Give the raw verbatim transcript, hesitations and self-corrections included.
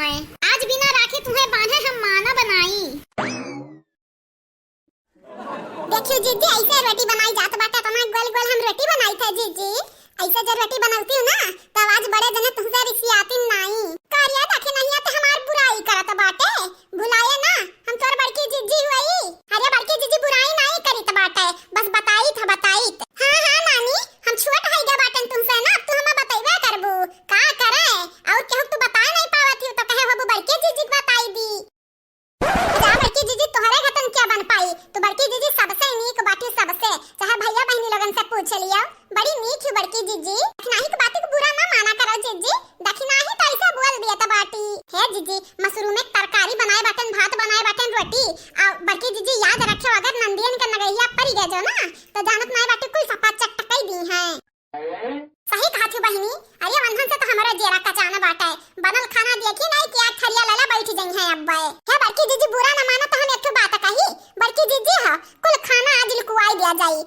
आज बिना राखी तुहैं बान्हे हम मानब नाई। देखियो जीजी, ऐसे रोटी बनाई जात बाटे, इतना गोल गोल हम रोटी बनाई थे जीजी। ऐसे जो रोटी बनौती हूँ ना, तब आज बड़े जने तुमसे रिसियाती नाई। करिया देखी नहीं आते हमार बुराई करत बाटे, भुलाए ना, हम तोर बड़की जीजी हुई। अरे बड़की जीजी बुराई नाई करीत बाटे, बस बताई था बताई। हाँ हाँ नानी, हम छोट है गए बाटन तुमसे ना, अब तू हमें बतैबे करबू। का करे, और केहू तू बताए नहीं पावत ही तो कहे होबू बड़की जीजी के बताई दी। जा बड़की जीजी, तोहरे घटन क्या बन पाई? तू बड़की जीजी सबसे नीक बाटी सबसे, चाहे भैया बहनी लोगन से पूछ लियो, बड़ी नीक ही बड़की जीजी। दखिनाही के बात के बुरा ना माना करो जीजी, दखिनाही तो ऐसे बोल दिया त बाटी। हे जीजी, मशरूम के तरकारी बनाए बाटन, भात बनाए बाटन, रोटी, आ बड़की जीजी याद रखे, अगर नंदियन के नगैया पड़ गए जो ना, तो जानत नाय बाटी कुल सफा चटकई दी हैं। सही कहा थी बहिनी, अरे वंधन से तो हमारा जेरा कचाना बाटे, बनल खाना देखी नहीं कि आग थरिया लला बैठ जाई है अब। हे बड़की जीजी बुरा न मानो तो हम एक ठो बात कही, बड़की जीजी हो, कुल खाना आज लुकवाई दिया जाई,